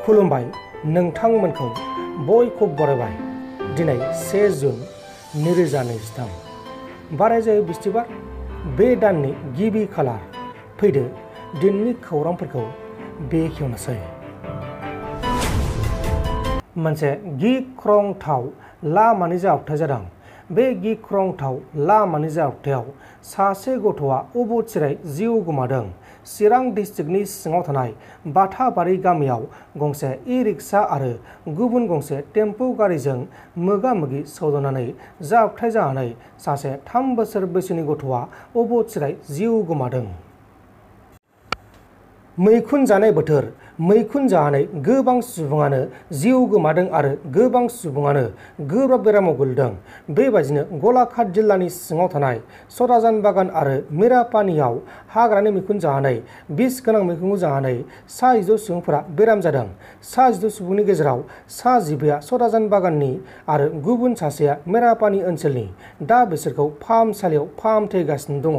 खुलुमबाय नोंथांमोनखौ बयखौबो बरायबाय दिनै 1 जुन 2023 बाराय जायो बिस्थिबार बे दाननि गिबि खालार फैदो दिननि खौरांफोरखौ बेखेवनोसै मोनसे गिख्रंथाव लामानि जाब्रबथाय जादों बे गिख्रंथाव लामानि जाब्रबथायाव सासे गथ'आ अबथिरायै जिउ गोमादों चिरां डिस्ट्रिक्टनि सिङाव थानाय बाथाबारि गामियाव गंसे ई-रिक्शा आरो गुबुन गंसे टेम्पो गारिजों मोगा-मोगि सौदावनानै जाब्रबथाय जानानै सासे 3 बोसोर बैसोनि गथ'आ अबथिरायै जिउ गोमादों। मैखुन जानाय बोथोर मैखुन जानानै गोबां सुबुङानो जिउ गोमादों आरो गोबां सुबुङानो गोब्राब बेरामाव गोलैदों। बेबायदिनो गलाघाट जिल्लानि सिङाव थानाय सराजान बागान आरो मिरापानियाव हाग्रानि मैखुन जानानै बिस गोनां मैखुनखौ जानानै 19 सुबुंफोरा बेराम जादों। 19 सुबुंनि गेजेराव 19आ सराजान बागाननि आरो गुबुन सासेया मिरापानि ओनसोलनि। दा बिसोरखौ फाहामसालियाव फाहामथाय होगासिनो दङ।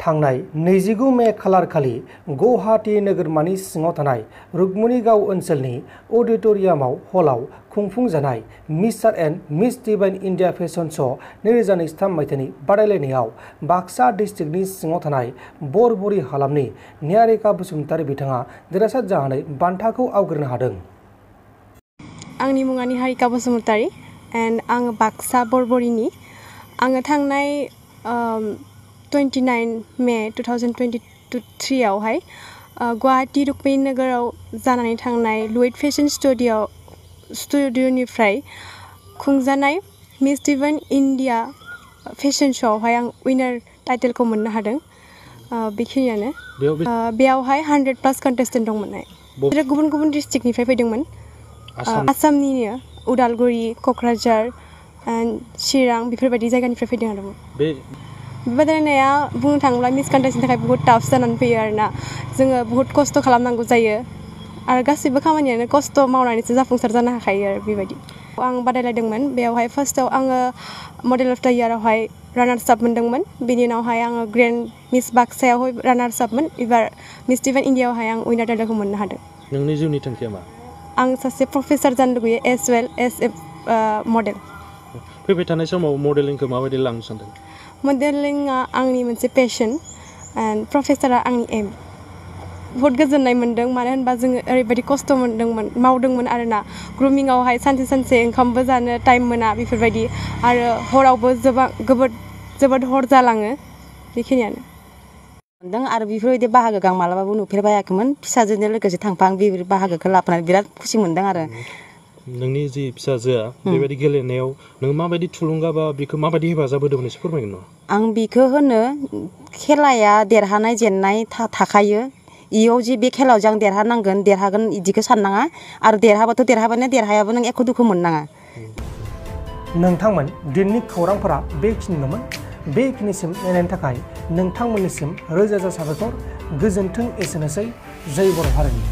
थांनाय 29 मे खालार खालि गुवाहाटी नोगोरमानि सिङाव थानाय रुक्मिणीगाव ओनसोलनि अडिट'रियामाव हलाव खुंफुंजानाय mister and miss divine India fashion show' 2023 मायथाइनि बादायलायनायाव बाक्सा डिस्ट्रिक्टनि सिङाव थानाय बरबरि हालामनि निहारिका बसुमतारी बिथाङा देरहासार जानानै बान्थाखौ आवग्रिनो हादों। आंनि मुङा निहारिका बसुमतारी एन्ड आङो बाक्सा बरबरिनि। आङो थांनाय 29 मे 2023 आवहाय गुवाहाटी रुक्मिणी नोगोराव जानानै थांनाय लुइट फेशन स्टुडिय'निफ्राय खुंजानाय मिस डिभाइन इन्डिया फेशन श'आवहाय आं उइनार टाइटेलखौ मोननो हादों। बेखिनियानो बेयावहाय 100+ कन्टेस्टेन्ट दंमोनहाय बिसोरो गुबुन गुबुन डिस्ट्रिक्टनिफ्राय फैदोंमोन। आसामनिनो उदालगुरि क'क्राझार एन्ड चिरां बेफोरबायदि जायगानिफ्राय फैदों आरो बे बादायलायनाया बुंनो थाङोब्ला मिस कन्टेस्टनि थाखाय बहुत टाफ जानानै फैयो आरोना जोङो बहुत खस्थ' खालामनांगौ जायो आरो गासैबो खामानियानो खस्थ' मावनानैसो जाफुंसार जानो हाखायो आरो बेबायदि। आं बादायलायदोंमोन बेयावहाय फार्स्टआव आङो मडेल अफ द इयारावहाय रानार्स आप मोनदोंमोन। बेनि उनावहाय आङो ग्रेन्ड मिस बाक्सायावहाय रानार्स आपमोन। एबार मिस डिभाइन इन्डियायावहाय आं उइनार टाइटेलखौ मोननो हादों। नोंनि जिउनि थांखिया मा? आं सासे प्रफेसार जानो लुगैयो as well as a model. फैबाय थानाय समाव मडेलिंखौ माबायदि लांनो सानदों? मडेलिंआ आंनि मोनसे पेशन एन्ड प्रफेसारा आंनि एम। बहुत गोजोननाय मोन्दों मानो होनबा जोङो ओरैबायदि खस्थ' मावदोंमोन आरोना ग्रुमिंआवहाय सानसे सानसे ओंखामबो जानो टाइम मोना बेफोरबायदि आरो हरावबो जोबोद हर जालाङो। बेखिनियानो मोनदों आरो बेफोरबायदि बाहागोखौ आं मालाबाबो नुफेरबायाखैमोन। फिसाजोजों लोगोसे थांफा आं बेफोर बाहागोखौ लाफानानै बिराद खुसि मोन्दों आरो। नोंनि जि फिसाजोआ बेबायदि गेलेनायाव नों माबायदि थुलुंगा बा बेखौ माबायदि हेफाजाब होदोंमोन एसे फोरमायगोन नामा? आं बेखौ होनो खेलाया देरहानाय जेननाय थाखायो इयाव जे बे खेलायाव जों देरहानांगोन देरहागोन बिदिखौ साननाङा आरो देरहाबाथ' देरहाबानो देरहायाबो नों एख' दुखु मोननाङा। नोंथांमोन दिननि खौरांफोरा बेखिनिल'मोन। बेखिनिसिम नायनायनि थाखाय नोंथांमोननिसिम रोजा रोजा साबायखर। गोजोन्थों एसेनोसै जय बर' हारिनि।